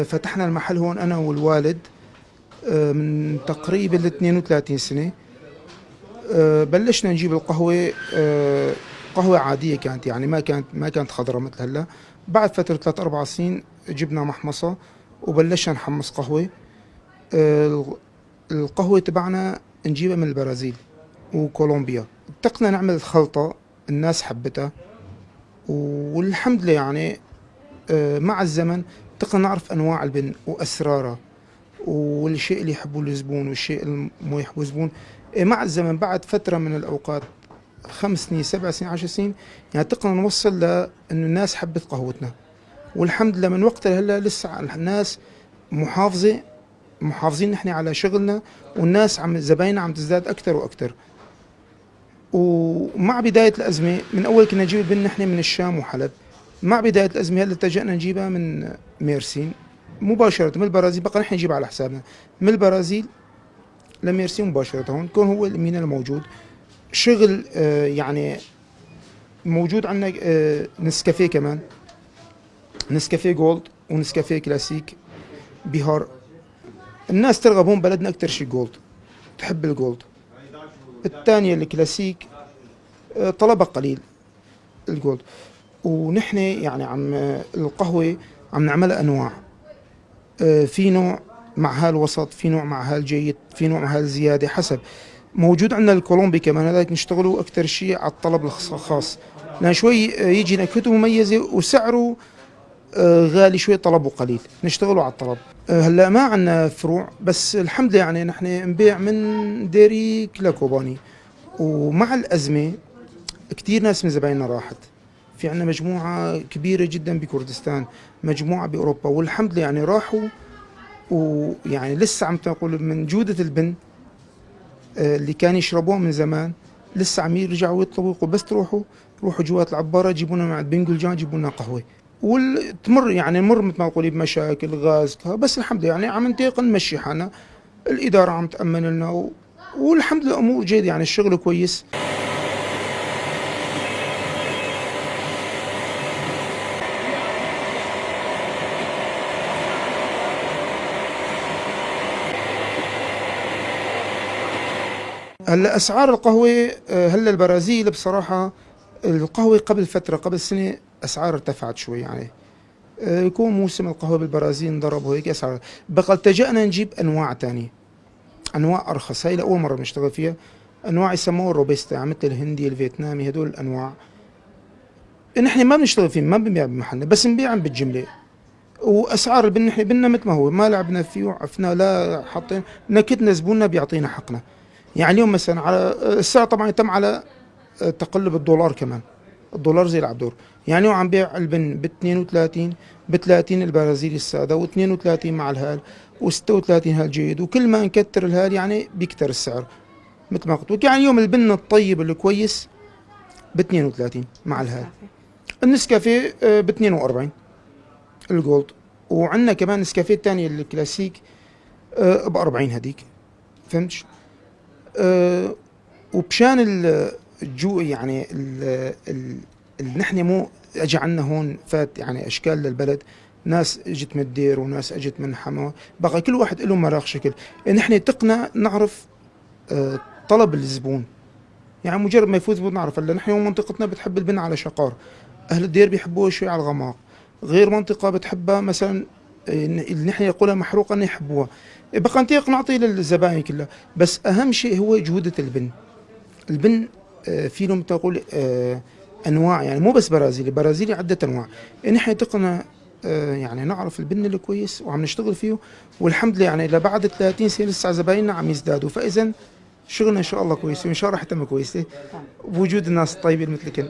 فتحنا المحل هون أنا والوالد من تقريبا 32 سنة. بلشنا نجيب القهوة، قهوة عادية كانت، يعني ما كانت خضراء مثل هلا. بعد فترة 3-4 سنين جبنا محمصة وبلشنا نحمص قهوة. القهوة تبعنا نجيبها من البرازيل وكولومبيا. اتقنا نعمل خلطة الناس حبتها، والحمد لله يعني مع الزمن اتقنا نعرف أنواع البن وأسرارها والشيء اللي يحبه الزبون والشيء اللي مو يحبه الزبون. مع الزمن بعد فترة من الأوقات 5 سنين 7 سنين 10 سنين يعني تقنا نوصل لأنه الناس حبت قهوتنا، والحمد لله من وقتها لهلا لسه الناس محافظين نحن على شغلنا، والناس زبايننا عم تزداد أكثر وأكثر. ومع بداية الأزمة من أول كنا نجيب البن نحن من الشام وحلب، مع بداية الأزمة هلا التجأنا نجيبها من ميرسين مباشرة من البرازيل، بقى نحن نجيبها على حسابنا من البرازيل لميرسين مباشرة. هون كون هو المينا الموجود شغل، يعني موجود عندنا، نسكافيه كمان، نسكافيه gold ونسكافيه كلاسيك بهار. الناس ترغب هون بلدنا أكثر شيء gold، تحب ال gold. الثانية الكلاسيك، طلبها قليل ال gold. ونحن يعني عم القهوة عم نعملها أنواع، في نوع مع هالوسط، في نوع مع هالجيد، في نوع مع هالزيادة، حسب. موجود عندنا الكولومبي كمان، هذاك نشتغله أكثر شيء على الطلب الخاص، لأن شوي يجي نكهته مميزة وسعره غالي شوي، طلبه قليل، نشتغله على الطلب. هلا ما عندنا فروع، بس الحمد لله يعني نحن نبيع من ديريك لكوباني. ومع الأزمة كثير ناس من زبايننا راحت، في عندنا مجموعة كبيرة جدا بكردستان، مجموعة بأوروبا، والحمد لله يعني راحوا، ويعني لسه عم تقول من جودة البن اللي كان يشربوه من زمان لسه عم يرجعوا يطلبوا، يقولوا بس روحوا جوات العبارة جيبونا مع بنجلجان، جيبوا لنا قهوة. والتمر يعني مر مثل ما تقولي بمشاكل غاز، بس الحمد لله يعني عم نتيقن نمشي حالنا، الإدارة عم تأمن لنا، والحمد لله أمور جيدة، يعني الشغل كويس. هلا اسعار القهوة، هلا البرازيل بصراحة القهوة قبل فترة قبل سنة اسعار ارتفعت شوي، يعني يكون موسم القهوة بالبرازيل انضرب وهيك اسعار، بقى التجأنا نجيب انواع ثانية، انواع ارخص. هاي لاول مرة بنشتغل فيها، انواع يسموها الروبيستا، يعني مثل الهندي الفيتنامي، هدول الانواع نحن ما بنشتغل فيهم، ما بنبيع بمحلنا، بس نبيعهم بالجملة. واسعار البن نحن بنا مثل ما هو، ما لعبنا فيه وعفنا لا حاطين نكتنا، زبوننا بيعطينا حقنا. يعني اليوم مثلا على السعر طبعا يتم على تقلب الدولار، كمان الدولار زي العب دور. يعني اليوم عم بيع البن ب 32 ب 30 البرازيلي السادة، و32 مع الهال، و36 هال جيد، وكل ما نكتر الهال يعني بيكتر السعر مثل ما قلت لك. يعني اليوم البن الطيب الكويس ب 32 مع الهال، النسكافيه ب 42 ال gold، وعندنا كمان نسكافيه الثاني الكلاسيك ب 40 هذيك، فهمت؟ وبشان الجو يعني نحن مو اجى عنا هون فات يعني اشكال للبلد، ناس اجت من الدير وناس اجت من حما، بقى كل واحد له مراق شكل. نحن تقنا نعرف طلب الزبون، يعني مجرد ما يفوت زبون نعرف. هلا نحن منطقتنا بتحب البن على شقار، اهل الدير بيحبوها شوي على الغماق، غير منطقة بتحبها مثلا اللي نحن نقولها محروقة يحبوها، بقى نطيق نعطي للزباين كلها. بس اهم شيء هو جوده البن. البن في له تقول انواع، يعني مو بس برازيلي، برازيلي عده انواع. نحن تقنا يعني نعرف البن الكويس وعم نشتغل فيه، والحمد لله يعني لبعد 30 سنة لسه زبايننا عم يزدادوا، فاذا شغلنا ان شاء الله كويس، وان شاء الله رح يتم كويسة بوجود الناس الطيبين مثلكم.